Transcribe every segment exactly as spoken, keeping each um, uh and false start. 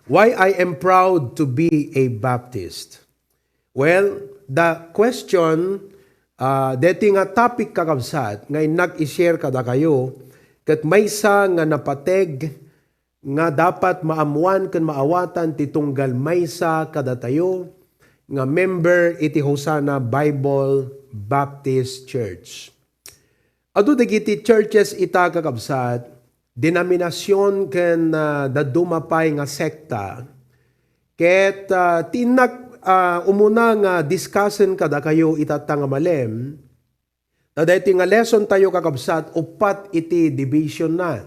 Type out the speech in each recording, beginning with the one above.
Why I am proud to be a Baptist? Well, the question, ah, deti nga topic, kakabsat, nga innak i-share kadakayo, ket maysa nga napateg nga dapat maammoan ken maawatan ti tunggal maysa kadatayo nga member iti Hosanna Bible Baptist Church. Adu dagiti churches ita, kakabsat, denominasion ken, ah, dadduma pay nga sekta. Ket, ah, ti innak, ah, umuna nga discussen kadakayo ita nga malem, ta daytoy nga lesson tayo, kakabsat, uppat iti division na.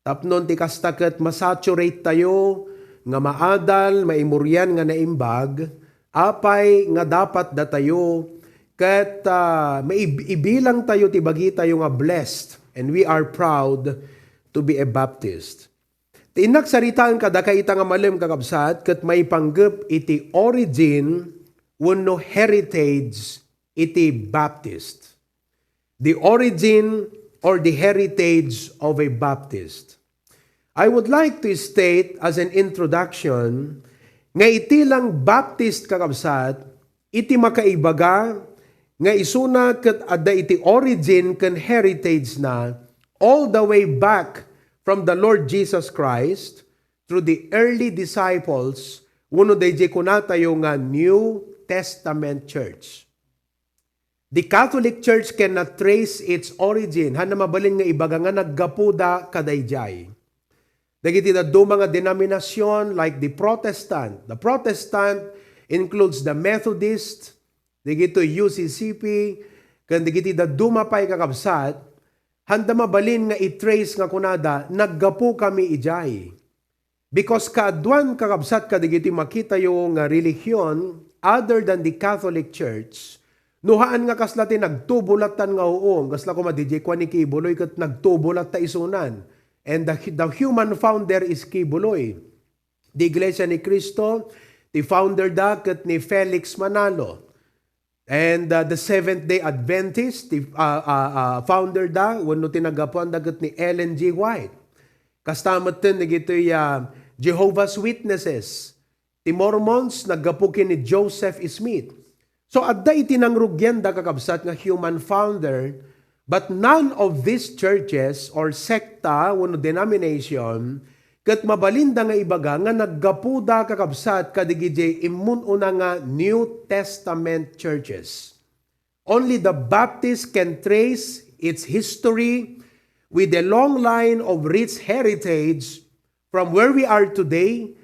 Tapno ti kasta ket masaturate tayo nga maadal, maimurian nga naimbag, apay nga dapat datayo ket, ah, maib-, ibilang tayo ti bagitayo nga blessed, and we are proud to be a Baptist. Ti innak saritaan kadakayo ita nga malem, kakabsat, ket maipanggep iti origin wenno heritage iti Baptist. The origin or the heritage of a Baptist. I would like to state as an introduction nga iti lang Baptist, kakabsat, iti makaibaga nga isuna ket adda iti origin ken heritage na all the way back from the Lord Jesus Christ through the early disciples wenno dayjay kunatayo nga New Testament Church. The Catholic Church cannot trace its origin. Haanna mabalin nga ibaga nga naggapuda kadaydiay. Dagiti dadduma nga denominasyon like the Protestant. The Protestant includes the Methodist, dagiti U C C P, ken dagiti dadduma pay, kakabsat, haanda mabalin nga i-trace nga kunada, "Naggapu kami idiay." Because kaaduan, kakabsat, kadagiti makitayo nga relihion other than the Catholic Church, no haan nga kasla ti nagtubo lattan nga uong, kasla koma didiay kua ni Kibuloy ket nagtubo latta isunan. And the, the human founder is Kibuloy. The Iglesia ni Cristo, ti founder da ket ni Felix Manalo. And, uh, the Seventh-day Adventist, ti, uh, uh, uh, founder da, wenno ti naggapuan da ket ni Ellen G. White. Kasta metten dagitoy, uh, Jehovah's Witnesses, ti Mormons, naggapu ken ni Joseph Smith. So, adda iti nangrugian da, kakabsat, nga human founder, but none of these churches or sekta wenno denomination ket mabalinda nga ibaga nga naggapuda, kakabsat, kadagiti immun-una nga New Testament churches. Only the Baptist can trace its history with a long line of rich heritage from where we are today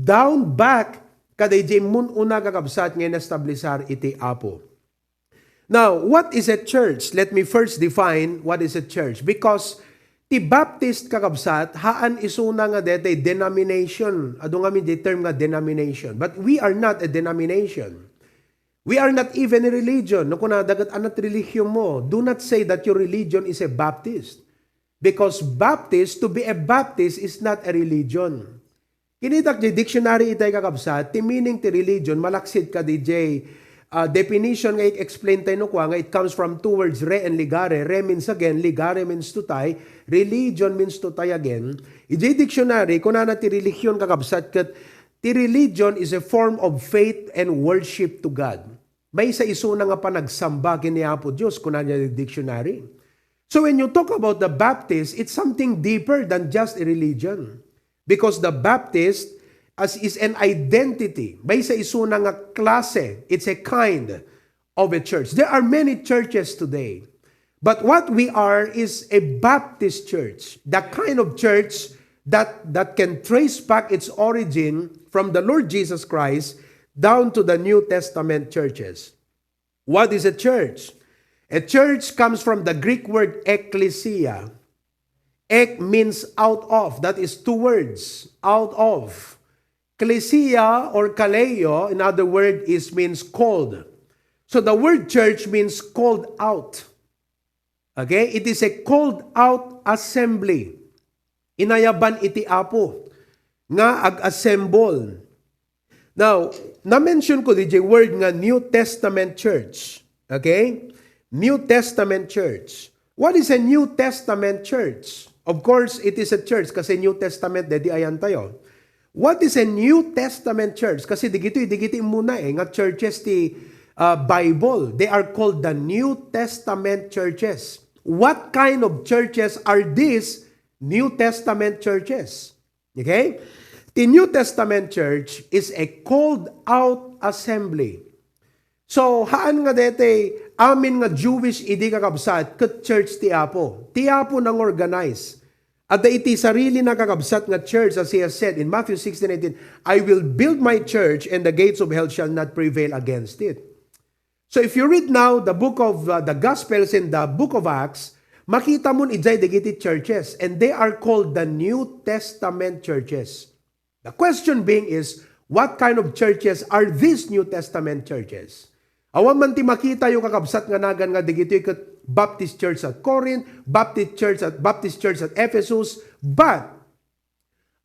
down back kadaydi immun-una, kakabsat, nga inestablisar iti Apo. Now, what is a church? Let me first define what is a church. Because ti Baptist, kakabsat, haan isuna nga daytoy denomination. Adu ngamin di term nga denomination. But we are not a denomination. We are not even a religion. No kunada ket, "Anat relihion mo?" Do not say that your religion is a Baptist. Because Baptist, to be a Baptist is not a religion. Kinitak di dictionary itay, kakabsat, ti meaning ti religion, malaksid kadidiay, ah, definition nga i-explain tayo no kua nga it comes from two words, re and ligare. Re means again, ligare means to tie, religion means to tie again. Idiay dictionary, kunana ti relihion, kakabsat, ket ti religion is a form of faith and worship to God. Maysa isuna nga panagsamba ken ni Apo Dios, kuna niya ti dictionary. So when you talk about the Baptist, it's something deeper than just a religion. Because the Baptist as is an identity. Maysa isuna nga klase, it's a kind of a church. There are many churches today. But what we are is a Baptist church, the kind of church that, that can trace back its origin from the Lord Jesus Christ down to the New Testament churches. What is a church? A church comes from the Greek word ekklesia. Ek means out of, that is two words, out of. Klesia or kaleo, in other words, is means called. So the word church means called out. Okay? It is a called out assembly. Inayaban iti Apo nga ag-assemble. Now, na-mention ko di word nga New Testament church. Okay? New Testament church. What is a New Testament church? Of course, it is a church kasi New Testament, dedi ayan tayo. What is a New Testament church? Kasi digitoy, digitoy muna eh, nga churches ti uh, Bible. They are called the New Testament churches. What kind of churches are these New Testament churches? Okay? The New Testament church is a called out assembly. So, haan nga dete, amin nga Jewish idi kakabsat, ket church ti Apo. Ti Apo nang organize. Adda iti sarili na kakabsat nga church, as he has said in Matthew sixteen eighteen, "I will build my church and the gates of hell shall not prevail against it." So if you read now the book of uh, the Gospels and the book of Acts, makita mo ijay dagiti churches, and they are called the New Testament churches. The question being is, what kind of churches are these New Testament churches? Awan man ti makita yo kakabsat nga nagan nga digitoy ket Baptist Church at Corinth, Baptist Church at Baptist Church at Ephesus, but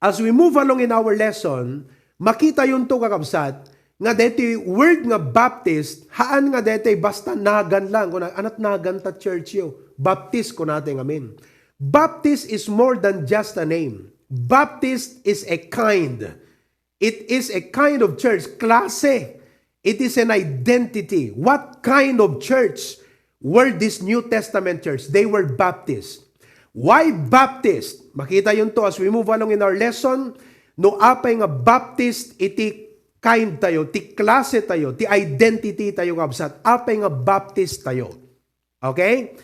as we move along in our lesson, makita yunto kakabsat nga deti word nga Baptist, haan nga deti basta nagan lang, kuna anat nagan ta church yo. Baptist kuna ti ngamin. Baptist is more than just a name. Baptist is a kind. It is a kind of church, klase. It is an identity. What kind of church were this New Testament church? They were Baptist. Why Baptist? Makita yunto as we move along in our lesson, no apay nga Baptist iti kind tayo, ti klase tayo, ti identity tayo kabsat, apay nga Baptist tayo. Okay?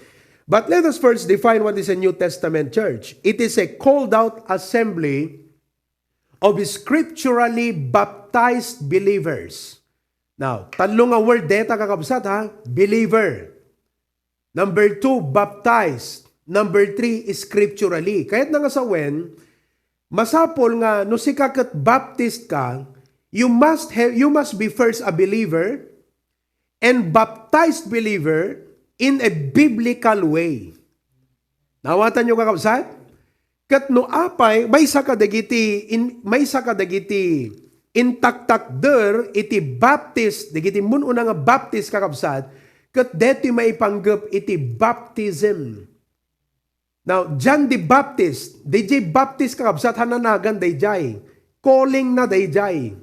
But let us first define what is a New Testament church. It is a called out assembly of scripturally baptized believers. Now, tallo nga word deta kakabsat ha, believer. Number two, baptized. Number three, scripturally. Kayat na nga sawen, masapol nga no sika ket Baptist ka, you must have you must be first a believer and baptized believer in a biblical way. Nawatan yo kakabsat? Ket no apay, maysa kadagiti in, maysa kadagiti intaktakder iti Baptist, dagiti mun-una nga Baptist kakabsat, ket deti maipanggep iti baptism. Now, John the Baptist, D J Baptist kakabsat, hananagan dayjay. Calling na dayjay.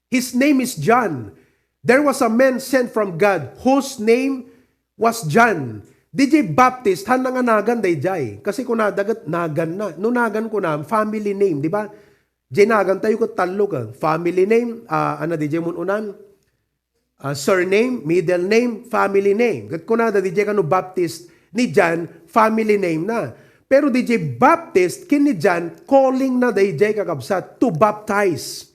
His name is John. There was a man sent from God whose name was John. D J Baptist, han nanganagan dayjay. Kasi kuna dagat nagan na. No nagan kuna, family name, di ba? Jay nagan tayo ko tallo ka. Family name, ah, ano di jay mun-unan? Ah, surname, middle name, family name. Ket kuna da di jay kano Baptist ni John, family name na. Pero di jay Baptist, ken ni John, calling na dayjay kakabsat to baptize.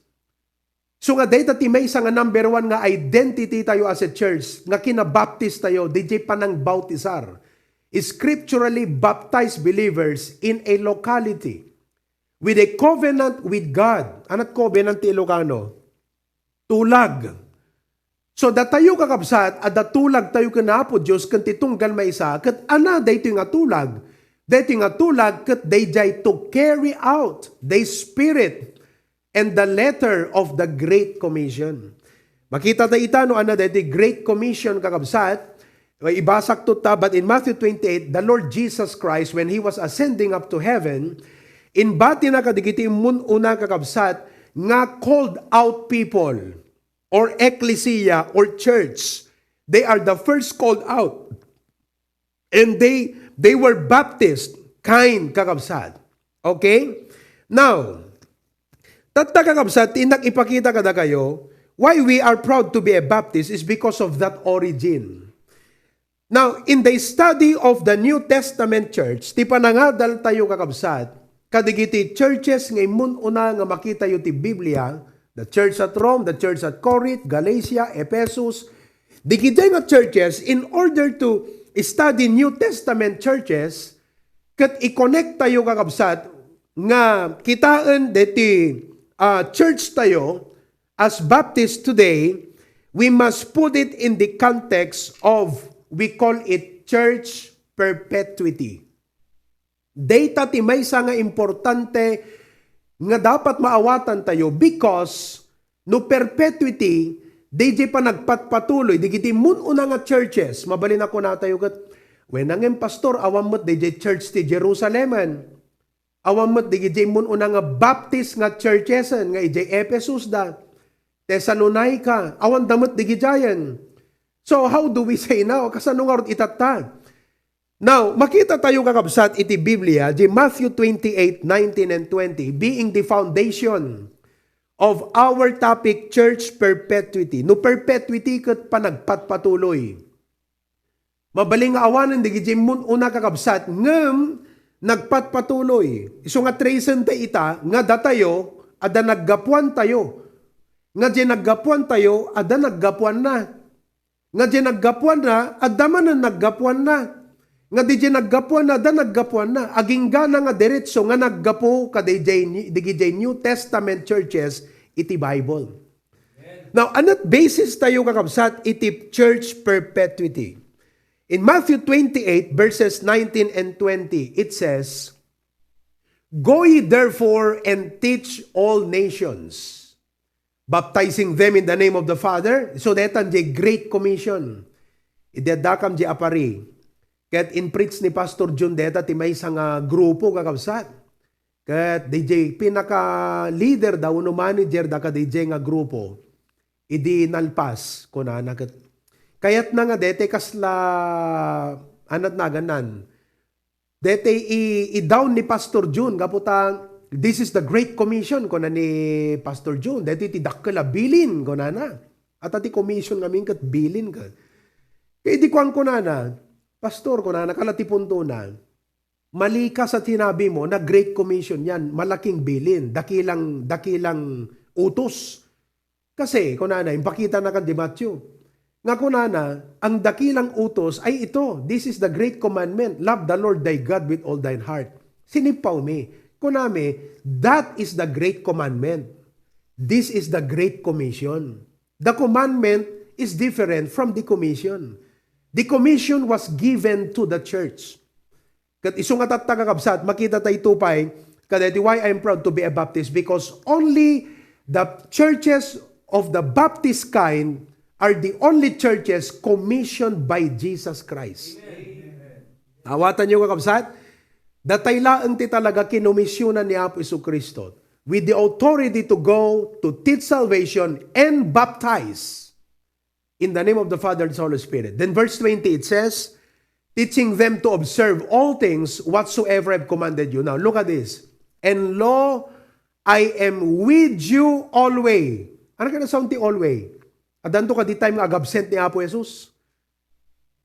So nga dayta ti maysa nga number one nga identity tayo as a church, nga kinabaptis tayo, di jay panangbautisar. Scripturally baptized believers in a locality with a covenant with God. Anat covenant ti Ilocano? Tulag. So datayo kakabsat, adda tulag tayo ken Apo Dios ken ti tunggal maysa, ket ana daytoy nga tulag. Daytoy nga tulag ket dayjay to carry out the spirit and the letter of the Great Commission. Makita ta ita no anna daytoy Great Commission, kakabsat. Ibasak to ta, but in Matthew twenty-eight, the Lord Jesus Christ, when he was ascending up to heaven, inbati na kadigiti mun-una, kakabsat, nga called out people or ecclesia or church. They are the first called out. And they they were baptized, kind, kakabsat. Okay? Now, tatta, kakabsat, ti innak ipakita kadakayo, why we are proud to be a Baptist is because of that origin. Now, in the study of the New Testament church, ti panangadal tayo, kakabsat, kadigiti churches nga immun-una nga makitayo ti Biblia, the church at Rome, the church at Corinth, Galatia, Ephesus, digiti nga churches, in order to study New Testament churches, ket i-connect tayo, kakabsat, nga kitaen deti ah, church tayo, as Baptist today, we must put it in the context of, we call it church perpetuity. Dayta ti maysa nga importante nga dapat maawatan tayo, because no perpetuity, dayjay panagpatpatuloy, digiti mun-una nga churches, mabalin a kunatayo ket, "Wen, nangem, pastor, awan met dayjay church ti Jerusalemen." Awan met digidiay immun-una nga Baptist nga churchesen nga idiay Ephesus da, Thessalonica, awan da met digidiayen. So, how do we say now? Kasano ngarud itatta? Now, makita tayo, kakabsat, iti Biblia, di Matthew twenty-eight, nineteen and twenty, being the foundation of our topic, church perpetuity. No perpetuity, ket panagpatpatuloy. Mabalin nga awanen dagiti immun-una, kakabsat, ngem nagpatpatuloy. Isu nga tracen ta ita, nga datayo, adda naggapuantayo. Nga di naggapuantayo, adda naggapuanna. Nga di naggapuanna, adda manen naggapuanna. Nga di di naggapuanna, adda naggapuanna. Aginggana nga diretso nga naggapu kadidiay ni-, digidiay New Testament churches iti Bible. Now, anat basis tayo, kakabsat, iti church perpetuity? In Matthew twenty-eight, verses nineteen and twenty, it says, "Go ye therefore and teach all nations, baptizing them in the name of the Father." So, detan di Great Commission. Idi addakam di apari. Ket in-preach ni Pastor Jun deta ti maysa nga grupo, kakabsat. Ket didiay pinaka-leader da wenno manager da kadidiay nga grupo, idi nalpas, kunana ket, kayatna nga dete kasla, anat naganan, dete i-, i-down ni Pastor Jun, gapu ta, "This is the Great Commission," kuna ni Pastor Jun, "dete ti dakkel a bilin," kunana. Ata ti commission ngamin ket bilin ka. Kaya idi kuan kunana, "Pastor," kunana, "kala ti puntona." Mali ka sa sinabi mo na Great Commission yan, malaking bilin, dakilang, dakilang utos. Kasi, kunana, impakita na kan di Matthew. Nga kunana, ang dakilang utos ay ito, "This is the great commandment, love the Lord thy God with all thine heart." Sinippaw mi. Kunami, "That is the great commandment. This is the great commission." The commandment is different from the commission. The commission was given to the church. Ket isu nga tatta, kakabsat, makita tayo pay, kadaytoy why I'm proud to be a Baptist, because only the churches of the Baptist kind are the only churches commissioned by Jesus Christ. Awatanyo, kakabsat, datay laeng ti talaga kinomisionan ni Apo Jesu-Cristo with the authority to go to teach salvation and baptize in the name of the Father, and the Holy Spirit. Then verse twenty, it says, "Teaching them to observe all things whatsoever I've commanded you." Now, look at this. "And lo, I am with you always." Ano kaya sound ti always? Addanto kadi time nga agabsent ni Apo Jesus?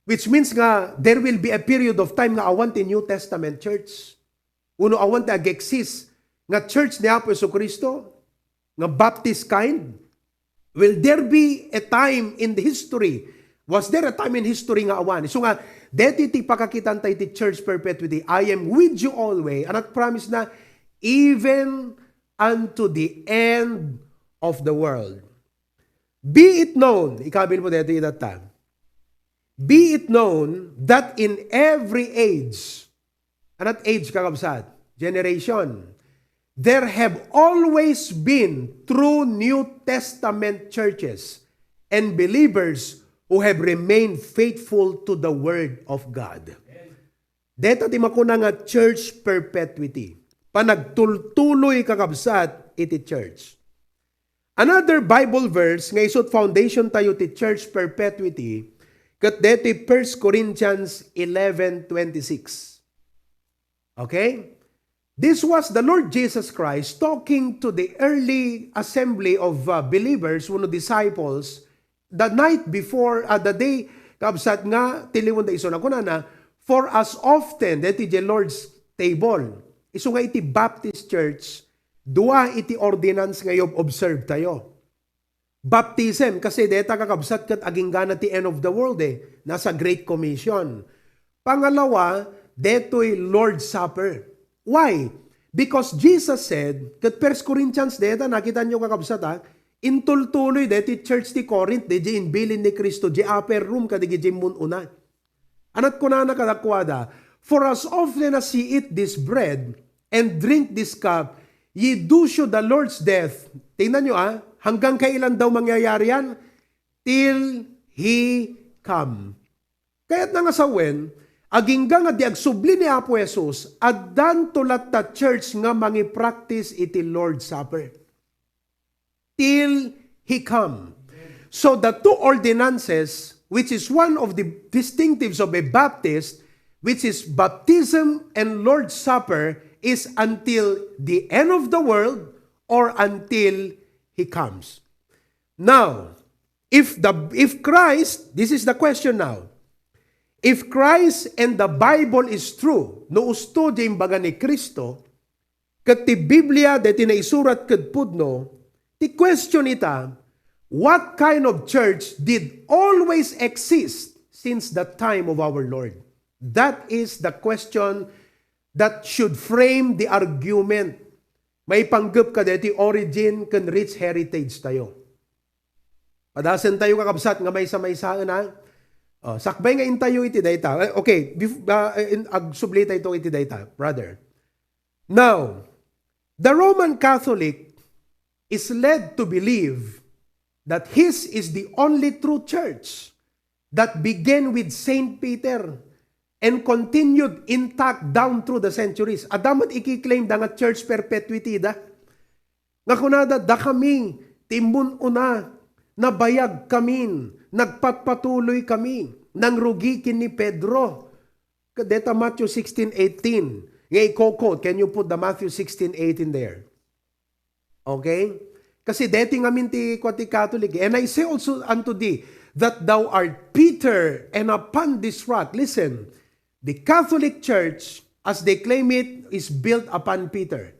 Which means nga there will be a period of time nga awan ti New Testament church. Uno awan ti ag-exist nga church ni Apo Jesu-Cristo, nga Baptist kind. Will there be a time in the history? Was there a time in history nga awan? So nga, deti ti pakakitan tayo ti church perpetuity. "I am with you always." Anat promise na, "Even unto the end of the world." Be it known, ikabil mo dito itatta. Be it known that in every age, anat age, kakabsat? Generation. There have always been true New Testament churches and believers who have remained faithful to the Word of God. Deta ti makuna nga church perpetuity. Panagtultuloy, kakabsat, iti church. Another Bible verse nga isut foundation tayo ti church perpetuity, ket deti First Corinthians eleven twenty-six. Okay? This was the Lord Jesus Christ talking to the early assembly of, uh, believers, wenno disciples, the night before, uh, the day, kabsat nga, tiliwen da isu na kunana, "For as often," deti the Lord's table. Isu nga iti Baptist Church, dua iti ordinance nga i-observe tayo. Baptism, kasi deta, kakabsat, ket aginggana ti end of the world, eh. Nasa Great Commission. Pangalawa, detoy Lord's Supper. Why? Because Jesus said, ket First Corinthians deta, nakita nyo, kakabsat, ha? Intultuloy deti church ti Corinth, di, di imbilin ni Cristo, di upper room, kadagiti immun-una. Anat kunana kadakuada, "For as often as ye eat this bread and drink this cup, ye do show the Lord's death." Tingnan nyo, ah, hanggang kailan daw mangyayari yan? "Till He come." Kaya't nga sawen, Agingga nga di agsubli ni Apo Jesus, addanto latta church nga mangipractice iti Lord's Supper till He come. So the two ordinances, which is one of the distinctives of a Baptist, which is baptism and Lord's Supper, is until the end of the world or until He comes. Now, if the, if Christ, this is the question now, if Christ and the Bible is true, no usto di imbaga ni Cristo, ket ti Biblia daytoy naisurat ket pudno, ti question ita, what kind of church did always exist since the time of our Lord? That is the question that should frame the argument. Maipanggep kadaytoy origin ken rich heritage tayo. Padasen tayo, kakabsat, nga maysa-maysaen, ha? Oh, sakbay nga intayo iti dayta. Eh, okay, bef-, ah, in, agsubli tayo iti dayta, brother. Now, the Roman Catholic is led to believe that his is the only true church that began with Saint Peter and continued intact down through the centuries. Adda met ikiklaim da nga church perpetuity da. Nga kunada, dakami ti immun-una, nabayag kamin, nagpatpatuloy kami, nangrugi ken ni Pedro. Kadeta Matthew sixteen eighteen. Nga i-quote, can you put the Matthew sixteen eighteen there? Okay? Kasi deti ngamin ti kua ti Catholic. And I say also unto thee, that thou art Peter, and upon this rock, listen, the Catholic Church, as they claim it, is built upon Peter.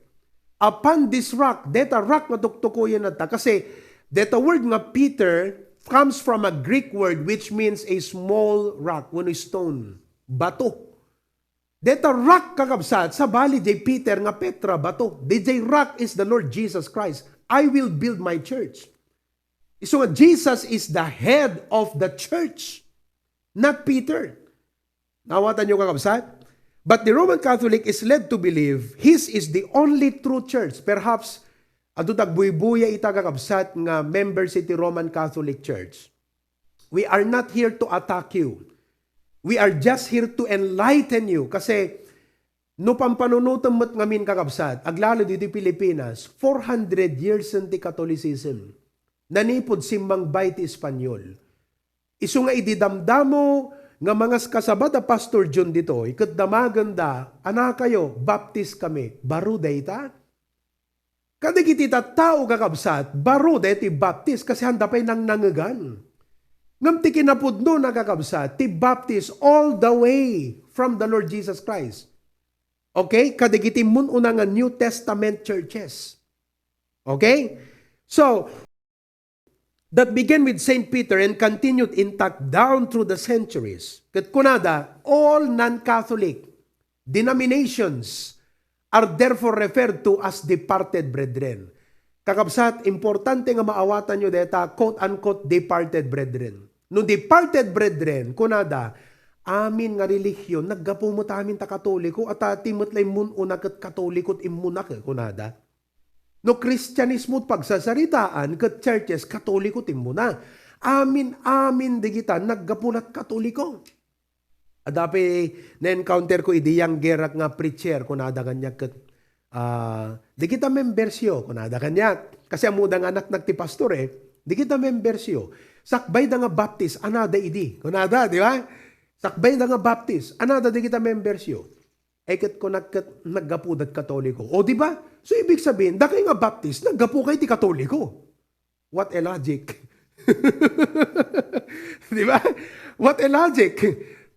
Upon this rock, deta rock nga tuktukoyen ta. Kasi deta word nga Peter comes from a Greek word which means a small rock, wenno stone, bato. Deta rock, kakabsat, sabali jay Peter nga Petra, bato. Dijay rock is the Lord Jesus Christ. I will build my church. Isu nga Jesus is the head of the church, not Peter. Nawatanyo, kakabsat? But the Roman Catholic is led to believe his is the only true church. Perhaps, adu tagbuybuya ita, kakabsat, nga members iti Roman Catholic Church. We are not here to attack you. We are just here to enlighten you. Kasi, no pampanunotem met ngamin, kakabsat, aglalo ditoy Pilipinas, four hundred years ti Catholicism. Nanipud simmangbay ti Espanyol. Isu nga idi damdamo nga mangaskasaba da Pastor John ditoy, ket damagenda, "Anakayo, Baptist kami." Baro dayta? Kadagiti tattao, kakabsat, baro daytoy Baptist kasi haanda pay nangnangegan. Ngem ti kinapudnona, kakabsat, ti Baptist all the way from the Lord Jesus Christ. Okay? Kadagiti immun-una nga New Testament churches. Okay? So, that began with Saint Peter and continued intact down through the centuries. Ket kunada, all non-Catholic denominations are therefore referred to as departed brethren. Kakabsat, importante nga maawatanyo dayta, quote-unquote, departed brethren. No departed brethren, kunada, amin nga relihiyon, naggapu met amin ta Katoliko, ata ti met la immun-una ket Katoliko ti immunak, kunada. No Kristianismo ti pagsasaritaan ket churches, Katoliko ti immuna. Amin-amin dagita naggapu lat Katoliko. Adda pay na-encounter ko idi younger-ak nga preacher, kunada kaniak ket, ah, "Dagita membersyo," kunada kaniak. Kasi ammoda nga anaknak ti pastor, eh. "Dagita membersyo. Sakbayda nga Baptist, anada idi," kunada, di ba? "Sakbayda nga Baptist, anada dagita membersyo." Eh, ket kunak ket, "Naggapuda ti Katoliko." O, di ba? So, ibig sabihin, dakay nga Baptist, naggapukay ti Katoliko. What a logic. Di ba? What a logic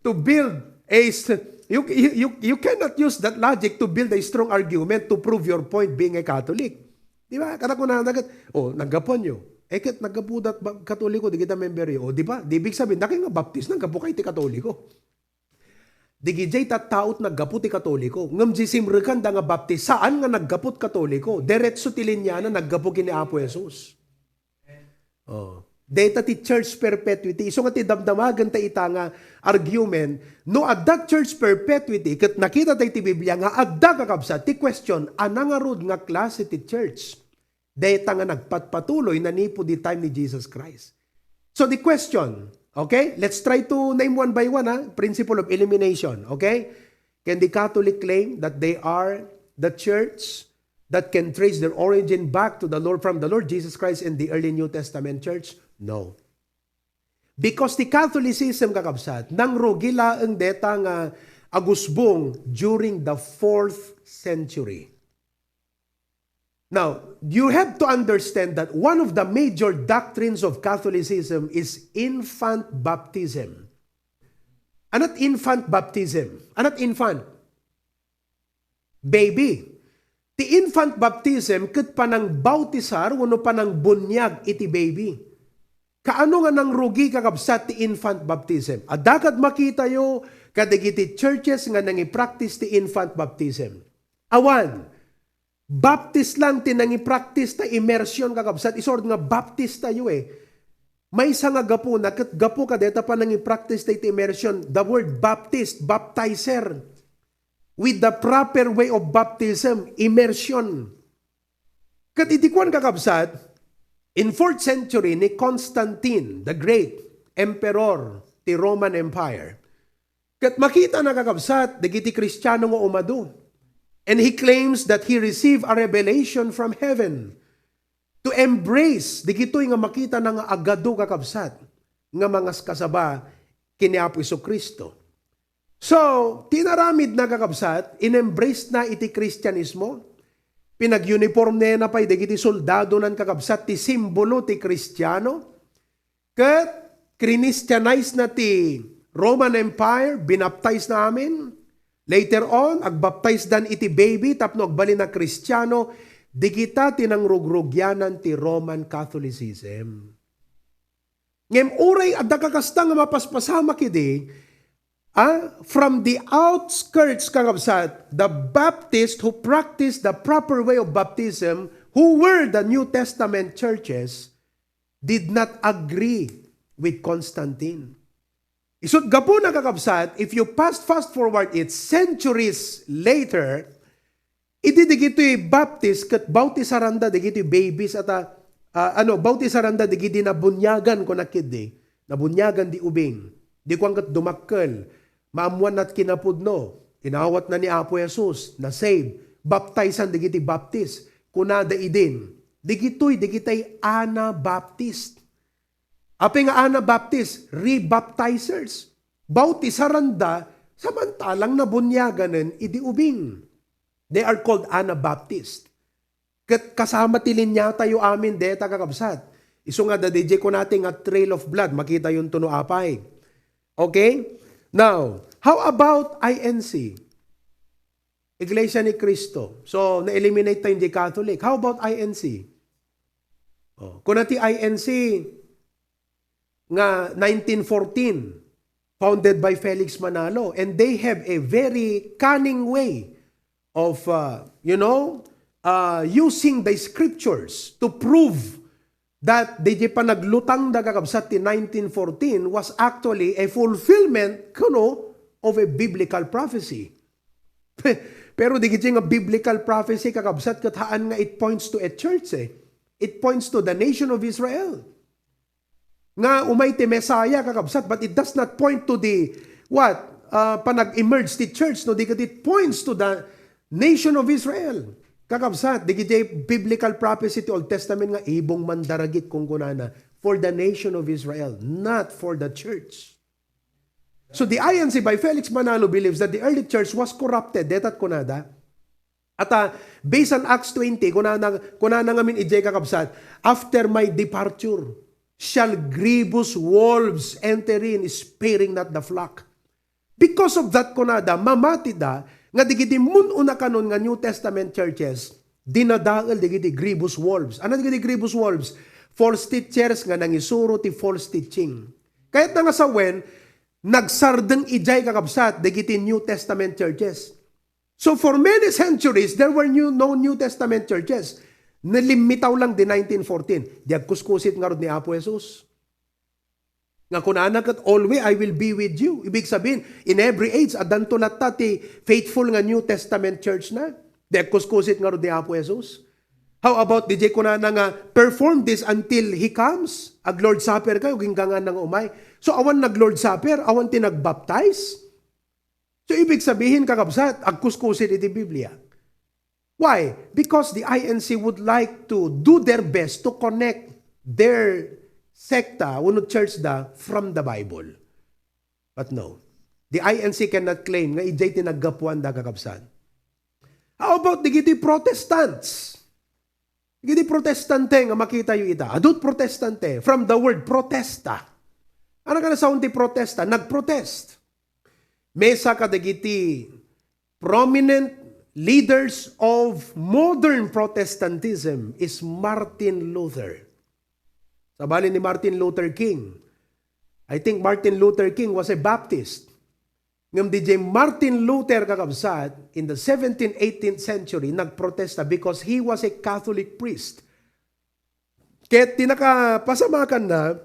to build a s-, you, you, you, you cannot use that logic to build a strong argument to prove your point being a Catholic. Di ba? Kada kunana ket, "O, naggapuanyo." Eh, ket naggapuda ti ba-, Katoliko, dagita memberyo. O, di ba? Di ibig sabihin, dakay nga Baptist, naggapukay ti Katoliko. Dagijay tattao ti naggapu ti Katoliko. Ngem di simrekanda nga Baptist, saan nga naggapu ti Katoliko. Diretso ti linyana naggapu ken ni Apo Jesus. Oh. Dayta ti church perpetuity. Isu nga ti damdamagenta ita nga argument, no adda church perpetuity, ket nakitata iti Biblia nga adda, kakabsat, ti question, ania ngarud nga klase ti church? Dayta nga nagpatpatuloy nanipud di time ni Jesus Christ. So the question, Okay? Let's try to name one by one, ha? Principle of elimination. Okay? Can the Catholic claim that they are the church that can trace their origin back to the Lord, from the Lord Jesus Christ and the early New Testament church? No. Because the Catholicism, kakabsat, nangrugi laeng deta nga agusbong during the fourth century. Now, you have to understand that one of the major doctrines of Catholicism is infant baptism. Anat infant baptism? Anat infant? Baby. Ti infant baptism ket panangbautisar wenno panangbuniag iti baby. Kaano nga nangrugi, kakabsat, ti infant baptism? Adda kad makitayo kadagiti churches nga nangipractice ti infant baptism. Awan, baptist lang ti nangipractice ta immersion, kakabsat. Isu nga baptist tayo eh. Maysa nga gapuna, ket gapu kadeta panangipractice ta iti immersion, the word baptist, baptizer, with the proper way of baptism, immersion. Ket iti kuan, kakabsat, in fourth century ni Constantine the Great, emperor ti Roman Empire, ket makita na, kakabsat, dagiti Kristiano nga umadu. And he claims that he received a revelation from heaven to embrace dagitoy nga makita na nga agadu, kakabsat, nga mangaskasaba ken ni Apo Jesu-Cristo. So, ti inaramid na, kakabsat, in-embrace na iti Kristianismo. Pinag-uniform na pay dagiti soldado nan, kakabsat, ti simbolo ti Kristiano. Ket Christianize na ti Roman Empire, binaptize na amin. Later on, agbaptize dan iti baby tapno agbalin a Kristiano. Dagita ti nangrugrugianan ti Roman Catholicism. Ngem uray adda kakasta nga mapaspasamak idi, ah, from the outskirts, kakabsat, the Baptists who practiced the proper way of baptism, who were the New Testament churches, did not agree with Constantine. Isut' gapuna, kakabsat, if you fast, fast forward it centuries later, idi dagitoy Baptist ket bautisaranda dagitoy babies ata, ah, ano, bautisaranda dagiti nabuniagan, kuna ketdi, nabuniagan di ubing. Di kuan ket dumakkel, maammuanna ti kinapudno, inawatna ni Apo Jesus, na-save, baptizean dagiti Baptist. Kunada idin, dagitoy dagitay Anabaptist. Apay nga Anabaptist? Rebaptizers. Bautisaranda samantalang nabuniaganen idi ubing. They are called Anabaptist. Ket kasama ti linyatayo amin deta, kakabsat. Isu nga adda diay kunati nga trail of blood, makitayonto no apay. Okay? Now, how about I N C? Iglesia ni Cristo. So, na-eliminate tayo di Catholic. How about I N C? Oh, kuna ti I N C nga nineteen fourteen, founded by Felix Manalo, and they have a very cunning way of, uh, you know, uh, using the scriptures to prove that diay panaglutangda, kakabsat, ti nineteen fourteen was actually a fulfillment, kuno, of a biblical prophecy. Pero diay nga biblical prophecy, kakabsat, ket haan nga it points to a church, eh. It points to the nation of Israel. Nga umay ti Messiah, kakabsat, but it does not point to the, what? Uh, panag-emerge ti church, no? Di ket it points to the nation of Israel. Kakabsat, diay biblical prophecy ti Old Testament nga ibong mandaragit, kunkunana, for the nation of Israel, not for the church. So the I N C by Felix Manalo believes that the early church was corrupted. Deta ti kunada. At, ah, based on Acts twenty, kunana, kunana ngamin idiay, kakabsat, "After my departure, shall grievous wolves enter in, sparing not the flock." Because of that, kunada, mamatida nga digiti mun-una kanon nga New Testament churches, dinadael digiti grievous wolves. Ano digiti grievous wolves? False teachers nga nangisuro ti false teaching. Kayatna nga sawen, nagsardeng idiay, kakabsat, digiti New Testament churches. So for many centuries, there were new, no New Testament churches. Nalimmitaw lang di nineteen fourteen. Di agkuskusit ngarud ni Apo Jesus. Nga kunana ket, "Always I will be with you." Ibig sabihin, in every age, addanto latta ti faithful nga New Testament church na. Di agkuskusit ngarud ni Apo Jesus. How about D J kunana nga, "Perform this until he comes"? Ag-Lord Supper kayo, agingga nga umay. So, awan nag-Lord Supper, awan ti nagbaptize. So, ibig sabihin, kakabsat, agkuskusit iti Biblia. Why? Because the I N C would like to do their best to connect their sekta, wenno church da, from the Bible. But no. The I N C cannot claim nga idiay ti naggapuan da, kakabsat. How about digiti Protestants? Digiti Protestante nga makitayo ita. Adut Protestante, from the word protesta. Ano nga nasaon ti protesta? Nagprotest. Mesa kadagiti prominent leaders of modern Protestantism is Martin Luther. Sabali ni Martin Luther King, I think Martin Luther King was a Baptist. Ngem D J Martin Luther, kakabsat, in the seventeenth, eighteenth century, nagprotesta because he was a Catholic priest. Ket ti nakapasamakan na,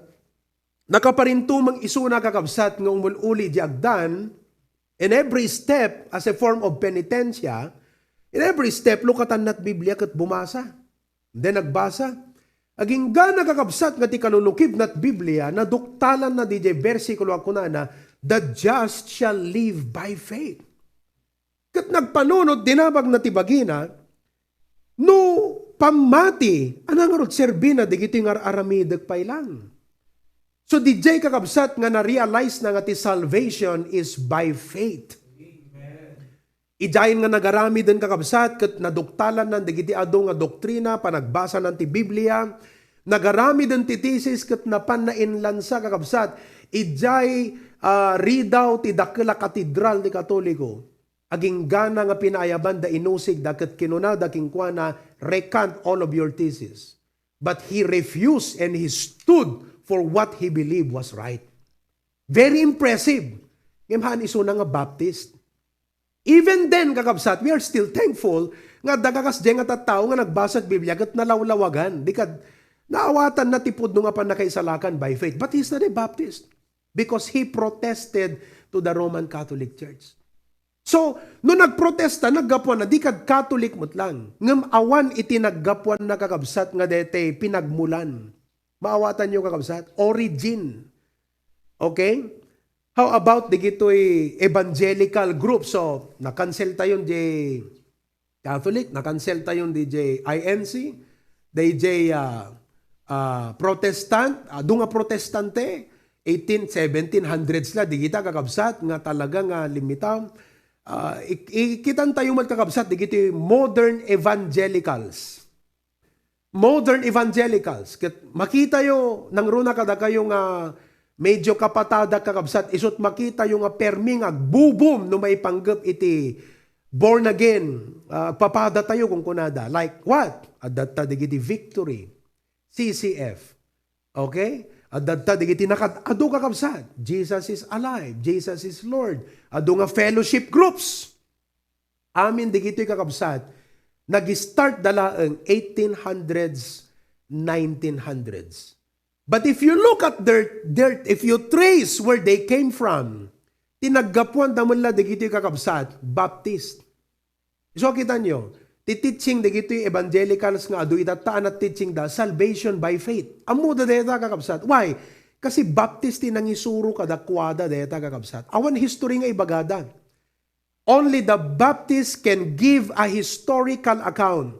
nakaparintumeng isuna, kakabsat, nga umul-uli di agdan, in every step as a form of penitensia, in every step, lukatanna ti Biblia ket bumasa. Then nagbasa. Agingga, kakabsat, nga ti kalulukib na ti Biblia, naduktalan na di jay bersikulo a kunana, "The just shall live by faith." Ket nagpanunot, dinamag na ti bagina, no pammati, ania ngarud serbina dagitoy nga ar-aramidek pay lang? So, D J, kakabsat, nga na-realize na nga ti salvation is by faith. Idiayen nga nagaramiden, kakabsat, ket naduktalan nan dagiti adu nga doktrina, panagbasanan ti Biblia, nagaramiden ti thesis ket napan nainlansa, kakabsat, idiay, ah, ridaw ti dakkel a katedral ti Katoliko. Aginggana nga pinaayaban da inusig da ket kinuna da kenkuana, "Recant all of your thesis." But he refused and he stood for what he believed was right. Very impressive. Ngem haan isuna nga Baptist. Even then, kakabsat, we are still thankful nga adda kakas diay nga tattao nga nagbasa ti Biblia ket nalawlawagan. Di kad-, naawatan na ti pudno nga pannakaisalakan by faith. But he's not a Baptist because he protested to the Roman Catholic Church. So, no nagprotesta, naggapuan na, di kad Catholic met lang. Ngem awan iti naggapuan na, kakabsat, nga daytay pinagmulan. Maawatan yo, kakabsat? Origin. Okay? How about digitoy evangelical group? So, na-cancel tayon di Catholic, na-cancel tayon di jay I N C, di jay, ah, ah, Protestant, adu nga Protestante, eighteen, seventeen hundreds la, di kita, kakabsat, nga talaga nga limitaw. Ah, ik-, ikitan tayo met, kakabsat, digiti modern evangelicals. Modern evangelicals. Ket makitayo, nangruna kadakayo nga medyo kapatada, kakabsat, isut makitayo nga permi nga agbubum no maipanggep iti born again, ah, agpapada tayo, kunkunada. Like what? Adda ta digiti Victory, C C F. Okay? Adda ta digiti nakad-adu, kakabsat. Jesus is alive. Jesus is Lord. Adu nga fellowship groups. Amin digitoy, kakabsat, nag-start da laeng eighteen hundreds, nineteen hundreds. But if you look at their, their, if you trace where they came from, ti naggapuan da met la digitoy, kakabsat, Baptist. So, kitanyo, ti teaching digitoy evangelicals nga adu itatta a teaching da, salvation by faith. Ammo da dayta, kakabsat. Why? Kasi Baptist ti nangisuro kadakuada dayta, kakabsat. Awan history nga ibagada. Only the Baptists can give a historical account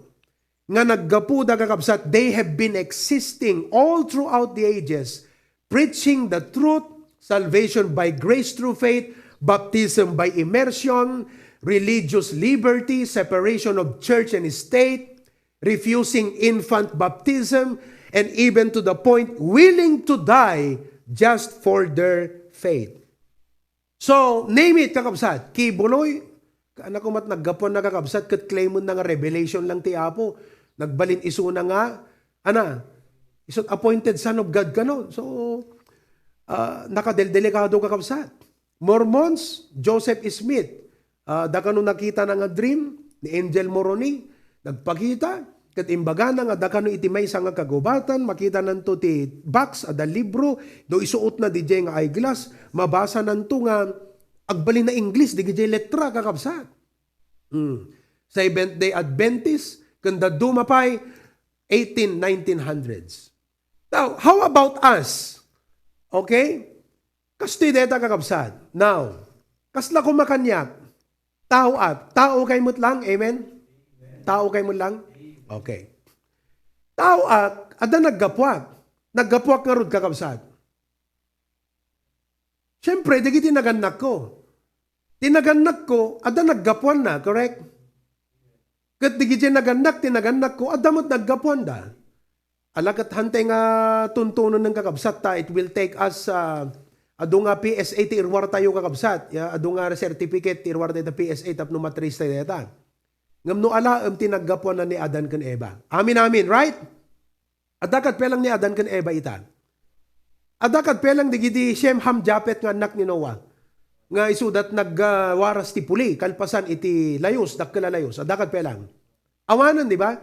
nga naggapu da, kakabsat, they have been existing all throughout the ages, preaching the truth, salvation by grace through faith, baptism by immersion, religious liberty, separation of church and state, refusing infant baptism, and even to the point willing to die just for their faith. So, name it, kakabsat. Kibuloy, anak ko met naggapuan na, kakabsat, ket claim na nga revelation lang ti Apo. Nagbalin isuna nga, ana, isut appointed son of God kano. So, ah, nakadeldelikado, kakabsat. Mormons, Joseph Smith, ah, da kano nakita na nga dream ni Angel Moroni, nagpakita, ket imbagana nga da kano iti maysa nga kagubatan, makitananto ti box, adda libro, no isuotna didiay nga eyeglass, mabasananto nga agbalin a English, didiay letra, kakabsat. Hmm. Seventh-day Adventist, ken dadduma pay, eighteen, nineteen hundreds. Now, how about us? Okay? Kastoy dayta, kakabsat. Now, kasla koma kaniak? Tao ak. Tao kay met lang. Amen? Tao kay met lang? Okay. Tao ak, adda naggapuak. Naggapuak ngarud, kakabsat. Siyempre, dagiti nagannakko. Ti nagannakko, adda naggapuanna, correct? Ket dagiti nagannak, ti nagannakko, adda met naggapuanda. Ala ket hantay nga tuntunen, kakabsat, ta it will take us, ah, adu nga P S A ti iruartayo, kakabsat. Ya, adu nga certificate ti iruartayo ta P S A tapno matrace tayo dayta. Ngem no alaem ti naggapuanan ni Adan ken Eva. Amin, amin, right? Adda kadpelang ni Adan ken Eva ita. Adda kadpelang dagiti Shem, Ham, Japet nga annak ni Noah. Nga isudat nagwaras ti puli, kalpasan iti layus, dakkel a layus. Adda kadpelang. Awanen, di ba?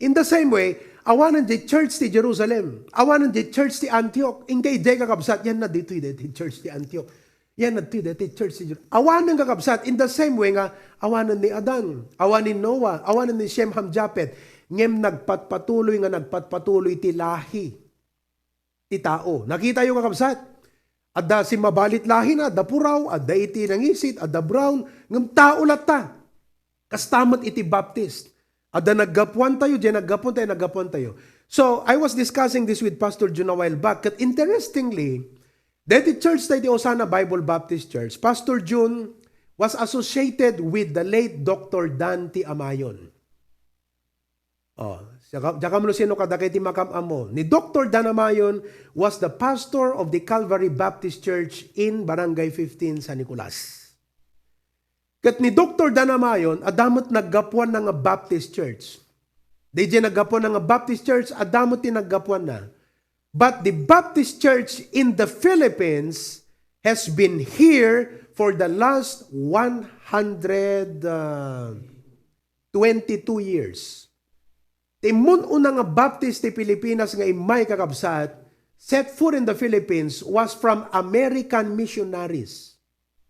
In the same way, awanen di church ti Jerusalem. Awanen di church ti Antioch. Inkay di, kakabsat, yan na ditoy, di, di church ti Antioch. Yan na ditoy, di, di church ti Jer-, awanen, kakabsat, in the same way nga, awanen ni Adan, awanen ni Noah, awanen ni Shem, Ham, Japet. Ngem nagpatpatuloy nga nagpatpatuloy ti lahi ti tao. Nakitayo, kakabsat? Adda simmabalit lahina, adda puraw, adda iti nangisit, adda brown, ngem tao latta. Kasta met iti Baptist. Adda naggapuantayo, diay naggapuantayo, naggapuantayo. So, I was discussing this with Pastor Jun a while back. Ket interestingly, deti church tayo, di Osana Bible Baptist Church, Pastor Jun was associated with the late Doctor Dan T. Amayon. Oh, diak, diak ammo no sino kadagiti makam-ammo. Ni Doctor Dan Amayon was the pastor of the Calvary Baptist Church in Barangay fifteen, San Nicolas. Ket ni Doctor Dan Amayon, adda met naggapuanna nga Baptist Church. Diay naggapuanna nga Baptist Church, adda met ti naggapuanna. But the Baptist Church in the Philippines has been here for the last one hundred, uh, twenty-two years. Ti immun-una nga Baptist ti Pilipinas nga immay, kakabsat, set foot in the Philippines was from American missionaries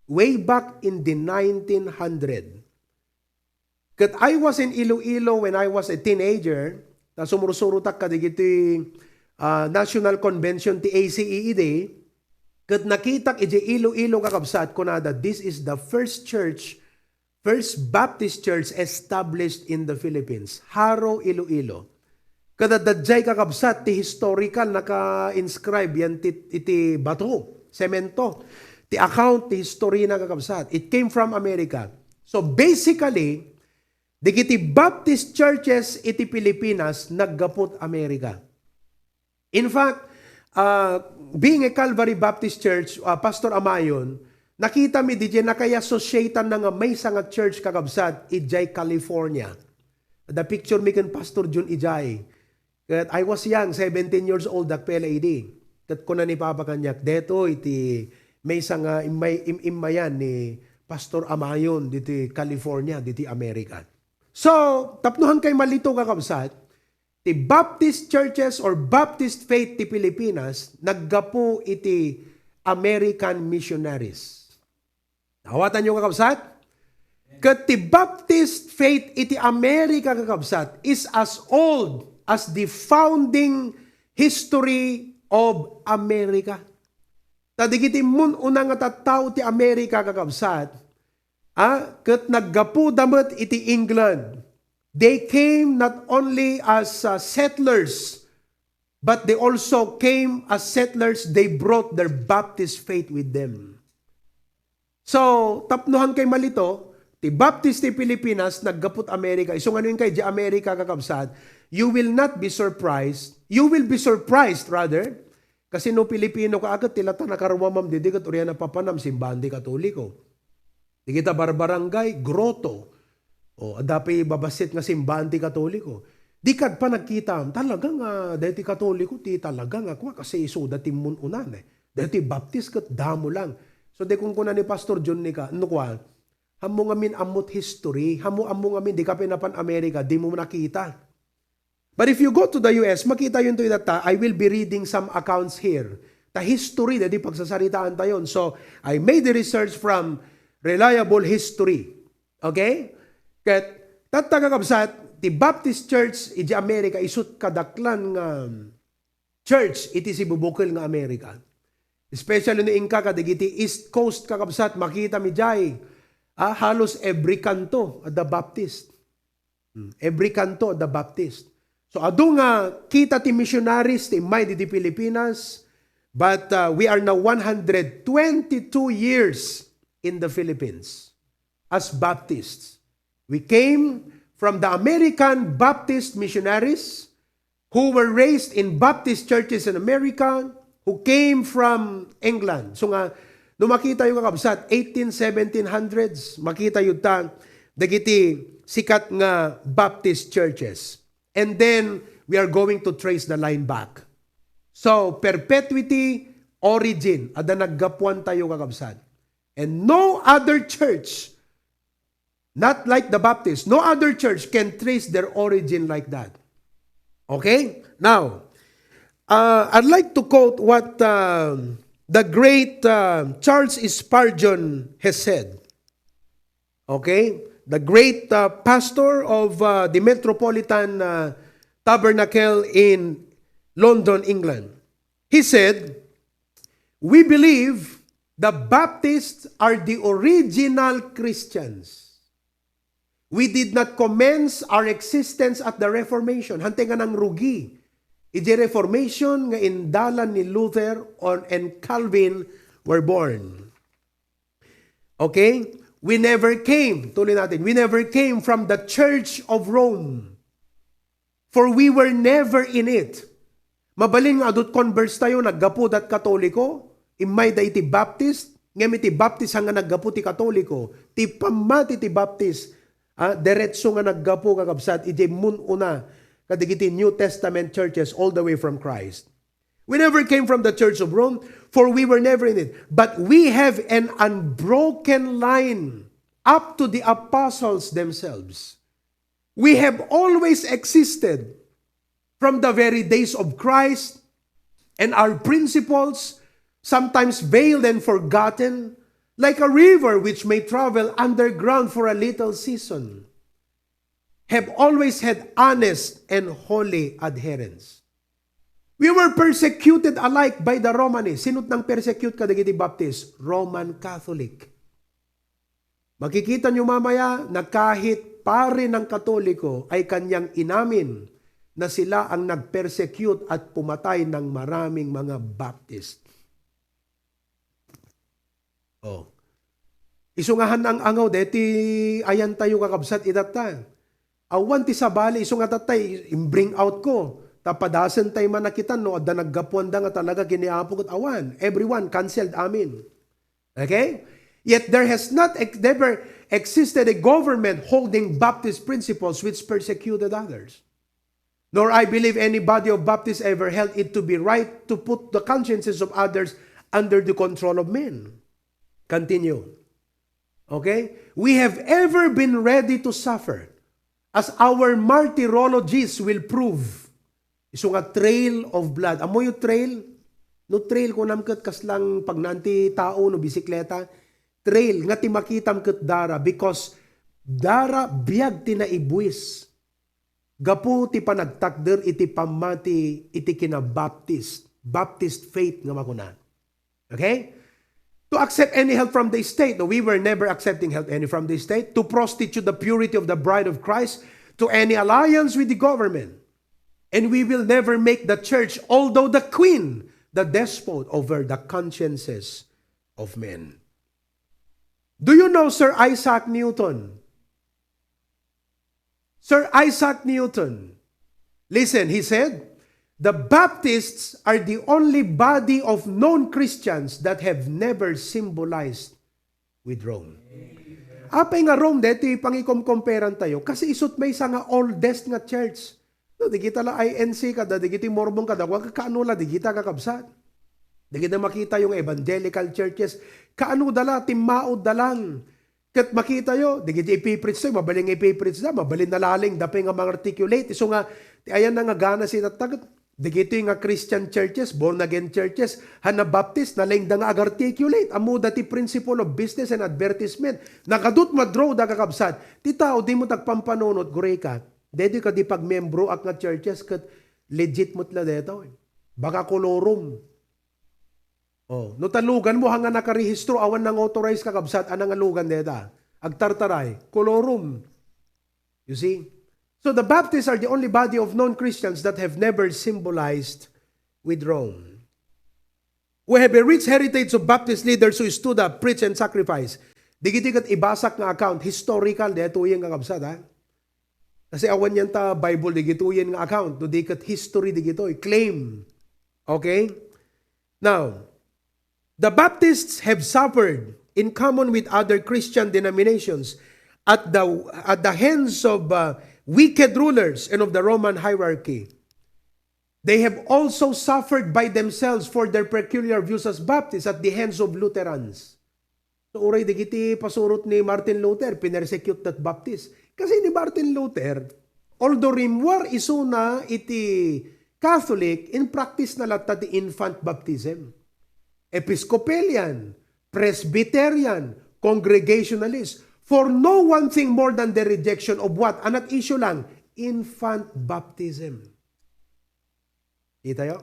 way back in the nineteen hundred. Ket I was in Iloilo when I was a teenager, ta sumursurotak kadagiti, ah, National Convention ti A C E E D, ket nakitak idiay Iloilo, kakabsat, kunada, "This is the first church, first Baptist church established in the Philippines." Jaro, Iloilo. Ket adda diay, kakabsat, ti historical naka-inscribe yan ti, iti bato, semento. Ti account, ti history na, kakabsat. It came from America. So basically, dagiti Baptist churches iti Pilipinas naggapu't Amerika. In fact, uh, being a Calvary Baptist Church, uh, Pastor Amayon, nakita mi diay naka-associate-anna nga maysa nga church, kakabsat, idiay California. Adda picture mi ken Pastor Jun idiay. Ket I was young, seventeen years old, dakpela idi. Ket kuna ni Papa kaniak, "Detoy ti maysa nga immay-, im-, immayan ni Pastor Amayon diti California, diti America." So, tapno haankay malito, kakabsat, ti Baptist churches or Baptist faith ti Pilipinas naggapu iti American missionaries. Naawatanyo, kakabsat? Ket ti Baptist faith iti America, kakabsat, is as old as the founding history of America. Ta dagiti immun-una nga tattao ti America, kakabsat, ah, ket naggapuda met iti England. They came not only as, uh, settlers, but they also came as settlers. They brought their Baptist faith with them. So, tapno haankay malito, ti Baptist ti Pilipinas, naggapu't Amerika. Isu nga no inkay idiay Amerika, kakabsat, you will not be surprised. You will be surprised, rather. Kasi no Pilipino ka, ket ti latta nakaruamam didi, ket uray a napapanam, simbaan ti Katoliko. Dagita barbarangay, grotto. O, adda pay babassit nga simbaan ti Katoliko. Dika agpanagkita, talaga nga, daytoy Katoliko, ti talaga nga, kua, kasi isuda ti immun-unan, eh. Daytoy Baptist, ket damo lang. So, di kunkuna ni Pastor John Nika, no, kua, "Ammo ngamin ammo't history, ammo, ammo ngamin, dika pay napan Amerika, dimo nakita." But if you go to the U S, makitayonto ita, I will be reading some accounts here. Ta history, daytoy pagsasaritaantayon. So, I made the research from reliable history. Okay? Ket, tatta, kakabsat, Ti Baptist Church iti America, isut' kadaklan nga church iti sibubukel nga America. Especially no inka kadagiti East Coast, kakabsat, makita mi jay, ah, halos every kanto adda Baptist. Hmm, every kanto adda Baptist. So, adu nga kita ti missionaries ti immay didi Pilipinas, but, uh, we are now one hundred twenty-two years in the Philippines as Baptists. We came from the American Baptist missionaries who were raised in Baptist churches in America, who came from England. So nga, no makita yu, kakabsat, eighteen, seventeen hundreds, makita yu ta, dagiti sikat nga Baptist churches. And then, we are going to trace the line back. So, perpetuity, origin, adda naggapuan tayo, kakabsat. And no other church, not like the Baptist, no other church can trace their origin like that. Okay? Now, uh, I'd like to quote what, um, the great, uh, Charles Spurgeon has said. Okay? The great, uh, pastor of, uh, the Metropolitan, uh, Tabernacle in London, England. He said, "We believe the Baptists are the original Christians. We did not commence our existence at the Reformation." Hantay nga nangrugi iti Reformation nga indalan ni Luther or, and Calvin were born. Okay? We never came, tuloy natin, we never came from the Church of Rome. For we were never in it. Mabalin nga adut converts tayo, naggapu dat Katoliko, immay da iti Baptist, ngem iti Baptist nga naggapu ti Katoliko, ti pammati ti Baptist, ah, diretso nga naggapu, kakabsat, iti mun-una kadagiti New Testament churches all the way from Christ. We never came from the Church of Rome, for we were never in it. But we have an unbroken line up to the apostles themselves. We have always existed from the very days of Christ, and our principles, sometimes veiled and forgotten, like a river which may travel underground for a little season, have always had honest and holy adherents. We were persecuted alike by the Romanists. Sino't nang persecute kadagiti Baptist? Roman Catholic. Makikita nyo mamaya na kahit pare ng Katoliko ay kanyang inamin na sila ang nag-persecute at pumatay ng maraming mga Baptist. Oh. Isu nga han-ang angaw deti ayan tayo, kakabsat, itatta. Awan ti sabali, isu nga tattay, im-bring out ko. Ta padasen tay man nakitan no adda naggapuanda nga talaga ken ni Apo ket awan. Everyone canceled, amen. Okay? Yet there has not ex-, never existed a government holding Baptist principles which persecuted others. Nor I believe any body of Baptists ever held it to be right to put the consciences of others under the control of men. Continue. Okay? We have ever been ready to suffer, as our martyrologies will prove. Isu nga trail of blood. Ammo yung trail? No trail, kunam ket kaslang pagnaan ti tao no bisikleta. Trail nga ti makitam ket dara, because dara biag ti naibuis gapu ti panagtakder iti pammati iti kinabaptist, Baptist faith nga makuna. Okay? To accept any help from the state. No, we were never accepting help any from the state. To prostitute the purity of the bride of Christ to any alliance with the government. And we will never make the church, although the queen, the despot over the consciences of men. Do you know Sir Isaac Newton? Sir Isaac Newton, listen, he said, "The Baptists are the only body of known Christians that have never symbolized with Rome." Apay nga Rome, deti pangikomkomperan tayo, kasi isut maysa nga oldest nga church. No, digita la I N C kada, digiti Mormon kada, wa ka-, kaano la, digita kakabsat. Digita makita yung evangelical churches, kaano da la, timmaod da lang. Ket makita yo, digiti ipipreach tayo, mabalin nga ipipreach da, mabalin nalaling da pay nga mangarticulate. Isu nga, ti ayan na nga gana si tattaget. Digiti nga Christian churches, born again churches, han na Baptist, nalaing da nga agarticulate. Ammo da ti principle of business and advertisement. Nakadut madraw da kakabsat. Ti tao, di mo tagpampanunot, gureka. Detoy kadi pagmiembroak nga churches ket legit met la detoy. Baka colorum. Oh, no ta luganmo, haan nga nakarehistro, awan nang-authorize, kakabsat, ania nga lugan deta? Agtartaray, colorum. You see? So the Baptists are the only body of known Christians that have never symbolized with Rome. We have a rich heritage of Baptist leaders who stood up, preach, and sacrifice. Digiti ket ibasak nga account, historical, detoyen, kakabsat, ha? Kasi awan yan ta Bible digitoyen nga account, no di ket history digitoy, claim. Okay? Now, the Baptists have suffered in common with other Christian denominations at the, at the hands of, uh, wicked rulers and of the Roman hierarchy. They have also suffered by themselves for their peculiar views as Baptists at the hands of Lutherans. So, uray dagiti pasurot ni Martin Luther, pinersecute that Baptist. Kasi ni Martin Luther, although rimmuar isuna iti Catholic, in practice na latta ti infant baptism. Episcopalian, Presbyterian, Congregationalist, for no one thing more than the rejection of what? Anat issue lang? Infant baptism. Kitayo?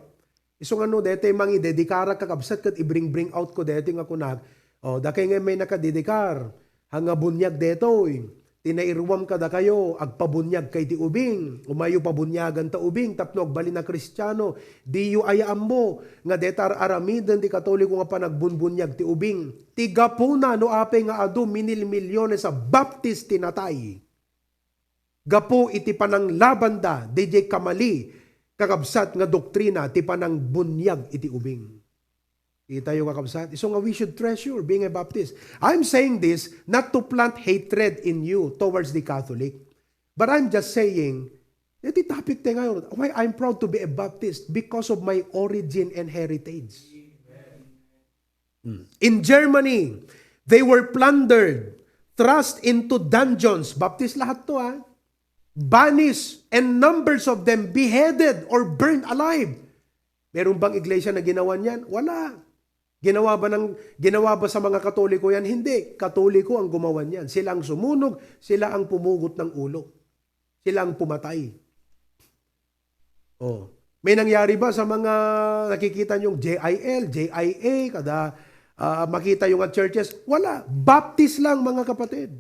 Isu nga no, detoy mangidedikar, kakabsat, ket i-bring-bring out ko detoy nga kunak, "O, dakay nga may nakadedikar, haan nga buniag detoy. Ti nairuam kadakayo, agpabuniag kay ti ubing. Umayyo pabuniagan ta ubing tapno agbalin a Kristiano. Diyo aya ammo nga deta ar-aramiden ti Katoliko nga panagbunbuniag ti ubing? Ti gapuna no apay nga adu minil-milyones a Baptist ti natay gapu iti pananglabanda didiay kamali, kakabsat, nga doktrina ti panangbuniag iti ubing." Kitayo, kakabsat? Isu nga we should treasure being a Baptist. I'm saying this not to plant hatred in you towards the Catholic, but I'm just saying, iti topic tayo ngayon, why I'm proud to be a Baptist, because of my origin and heritage. Mm. In Germany, they were plundered, thrust into dungeons. Baptist lahat to, ha? Banished, and numbers of them beheaded or burned alive. Meron bang iglesia na ginawa niyan? Wala. Ginawa ba ng, ginawa ba sa mga Katoliko yan? Hindi. Katoliko ang gumawa niyan. Sila ang sumunog, sila ang pumugot ng ulo. Sila ang pumatay. Oh. May nangyari ba sa mga nakikita niyong J I L, J I A, kada, ah, makita yung at churches? Wala. Baptist lang, mga kapatid.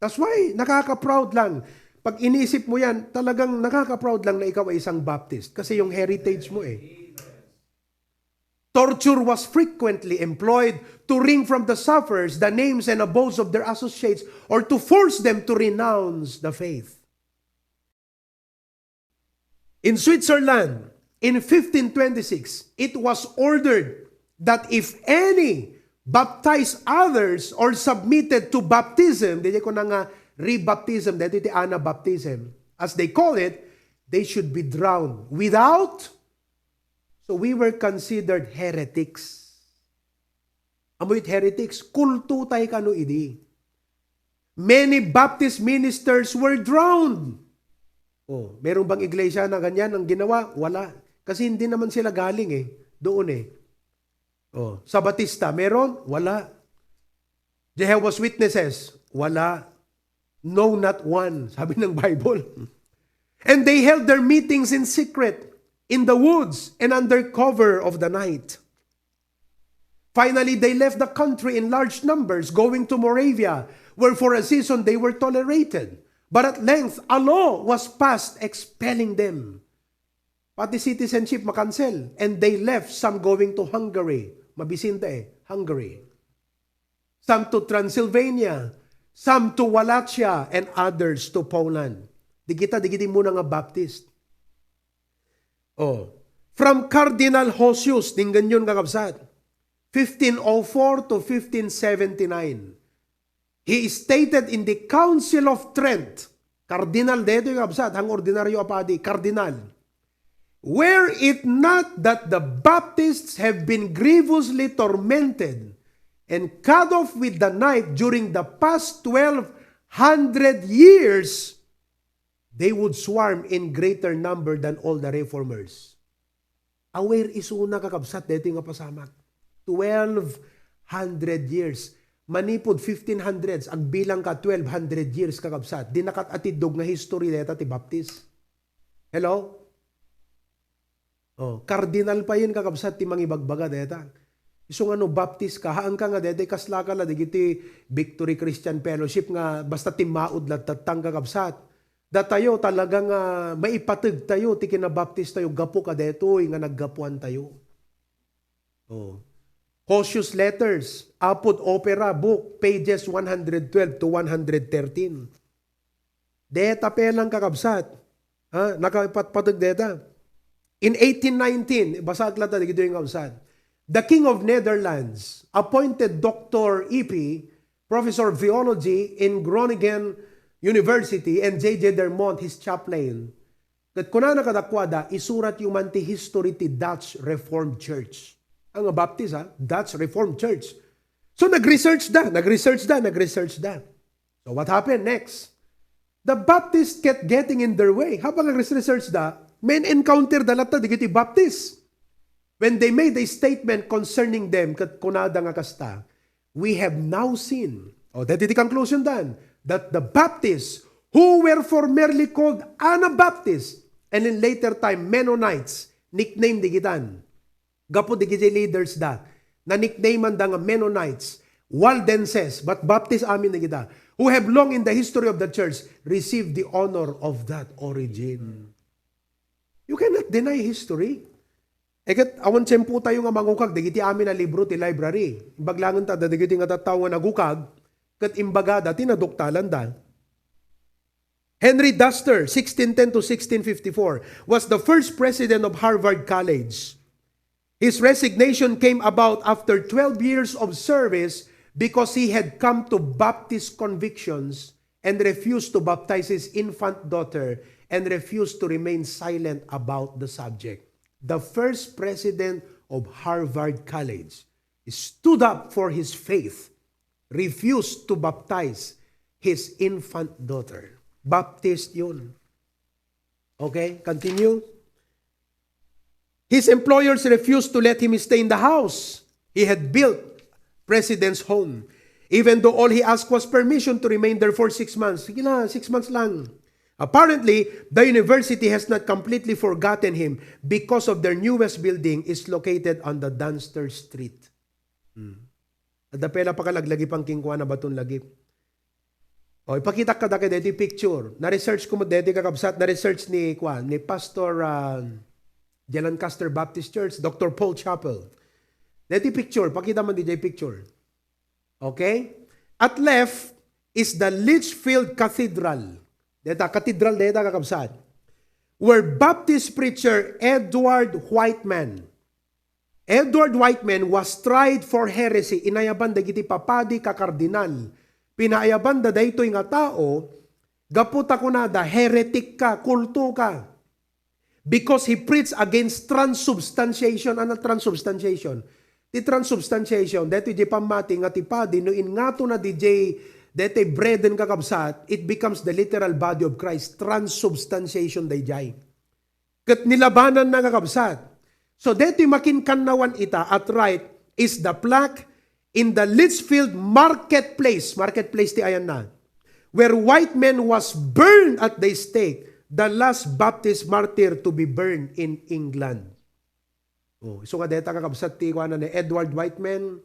That's why, nakaka-proud lang. Pag inisip mo yan, talagang nakaka-proud lang na ikaw ay isang Baptist. Kasi yung heritage mo eh. Torture was frequently employed to wring from the sufferers the names and abodes of their associates or to force them to renounce the faith. In Switzerland, in fifteen twenty-six, it was ordered that if any baptized others or submitted to baptism, di ko na nga rebaptism, dahil iti Anabaptism, as they call it, they should be drowned without. So we were considered heretics. Amoy heretics, kulto tayo kano idi. Many Baptist ministers were drowned. Oh, meron bang iglesia na ganyan ang ginawa? Wala. Kasi hindi naman sila galing eh. Doon eh. Oh, Sabatista, meron? Wala. Jehovah's Witnesses? Wala. No, not one, sabi ng Bible. And they held their meetings in secret, in the woods, and under cover of the night. Finally, they left the country in large numbers, going to Moravia, where for a season they were tolerated. But at length, a law was passed expelling them. Pati citizenship makansel, and they left, some going to Hungary. Mabisinda eh, Hungary. Some to Transylvania, some to Wallachia, and others to Poland. Di kita, di kita muna nga Baptist. Oh. From Cardinal Hosius, dinggan yun, kakabsat. Fifteen oh four to fifteen seventy-nine. He stated in the Council of Trent, Cardinal detoy, kabsat, haan nga ordinaryo a padi, Cardinal. "Were it not that the Baptists have been grievously tormented and cut off with the knife during the past twelve hundred years, they would swarm in greater number than all the reformers." Aware isuna, kakabsat, daytoy nga pasamak. Twelve hundred years. manipud fifteen hundreds, agbilang ka twelve hundred years, kakabsat. Di nakat-atiddog nga history deta ti Baptist. Hello? Oh, cardinal payen, kakabsat, ti mangibagbaga deta. Isu nga no Baptist ka, haan ka nga deta, kasla ka la dagiti Victory Christian Fellowship nga basta timmaud la tattang, kakabsat. Datayo talaga nga maipateg tayo ti kinabaptis tayo gapu kadetoy nga naggapuan tayo. Oh. Hosius Letters, Apud Opera book, pages one hundred twelve to one hundred thirteen. Deta pelang, kakabsat. Ha? Nakapatpateg deta. In eighteen nineteen, basaak latta dagitoy nga kabsat. The King of Netherlands appointed Doctor Epe, Professor of Theology in Groningen University, and J J Dermont, his chaplain. Ket kunana kadakuada, "Isuratyo man ti history ti Dutch Reformed Church." Ang Baptist, ha? Dutch Reformed Church. So, nag-research da, nag-research da, nag-research da. So, what happened next? The Baptists kept getting in their way. Habang nag-research da, men encounter da latta digiti Baptist. When they made a statement concerning them, ket kunada nga kasta, "We have now seen," o, dati ti conclusion dan, "that the Baptists who were formerly called Anabaptists and in later time Mennonites, nickname digitan." Gapu digiti leaders da, na-nickname da nga Mennonites, Waldenses, but Baptist amin digita, who have long in the history of the church received the honor of that origin. You cannot deny history. E ket awan tiempo tayo nga mangukag dagiti amin a libro ti library. Imbag laeng ta dagiti nga tattao nga nagukag, ket imbagada ti naduktalanda. Henry Duster, sixteen ten to sixteen fifty-four, was the first president of Harvard College. His resignation came about after twelve years of service because he had come to Baptist convictions and refused to baptize his infant daughter and refused to remain silent about the subject. The first president of Harvard College stood up for his faith, refused to baptize his infant daughter. Baptist yun. Okay, continue. His employers refused to let him stay in the house he had built, President's Home, even though all he asked was permission to remain there for six months. Sige na, six months lang. Apparently, the university has not completely forgotten him because of their newest building is located on the Dunster Street. Hmm. Adda pay la pakalaglagipang kenkuana baton lagip. O, ipakitak kadakayo daytoy picture. Na-research ko met daytoy, kakabsat, na-research ni, kuan, ni Pastor, ah, diay Lancaster Baptist Church, Doctor Paul Chappell. Daytoy picture, pakita man diay picture. Okay? At left is the Lichfield Cathedral. Deta, cathedral deta, kakabsat. Where Baptist preacher Edward Whiteman Edward Whiteman was tried for heresy. Inayaban dagiti papadi ka kardinal. Pinaayabanda daytoy nga tao, gapu ta kunada, "Heretic ka, kulto ka." Because he preached against transubstantiation. Ano transubstantiation? Ti transubstantiation, daytoy di pammati nga ti padi, no ingatona diay, daytoy breaden, kakabsat, it becomes the literal body of Christ. Transubstantiation daydiay. Ket nilabananna, kakabsat. So, daytoy makinkanawan ita at right is the plaque in the Lichfield Marketplace. Marketplace ti ayanna. Where Whiteman was burned at the stake, the last Baptist martyr to be burned in England. Oh, isu nga deta, kakabsat, ti kuana ni Edward Whiteman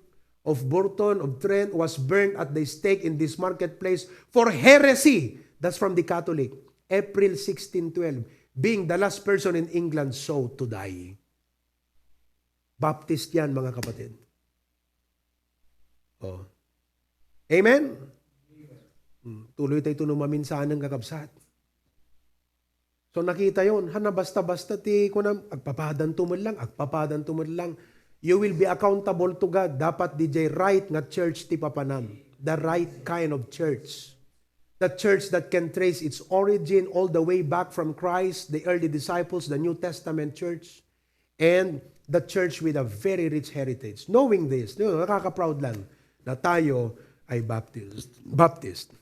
of Burton, of Trent, was burned at the stake in this marketplace for heresy. That's from the Catholic. April sixteen twelve, being the last person in England so to die. Baptist yan, mga kapatid. Oh. Amen? Hmm, tuloy tayo ito no maminsanan, kakabsat. So, nakita yon, hana basta-basta ti kunam, agpapadanto met lang, agpapadanto met lang. You will be accountable to God. Dapat diay right nga church ti papanam. The right kind of church. The church that can trace its origin all the way back from Christ, the early disciples, the New Testament church, and the church with a very rich heritage. Knowing this, you know, nakaka-proud lang na tayo ay Baptist. Baptist.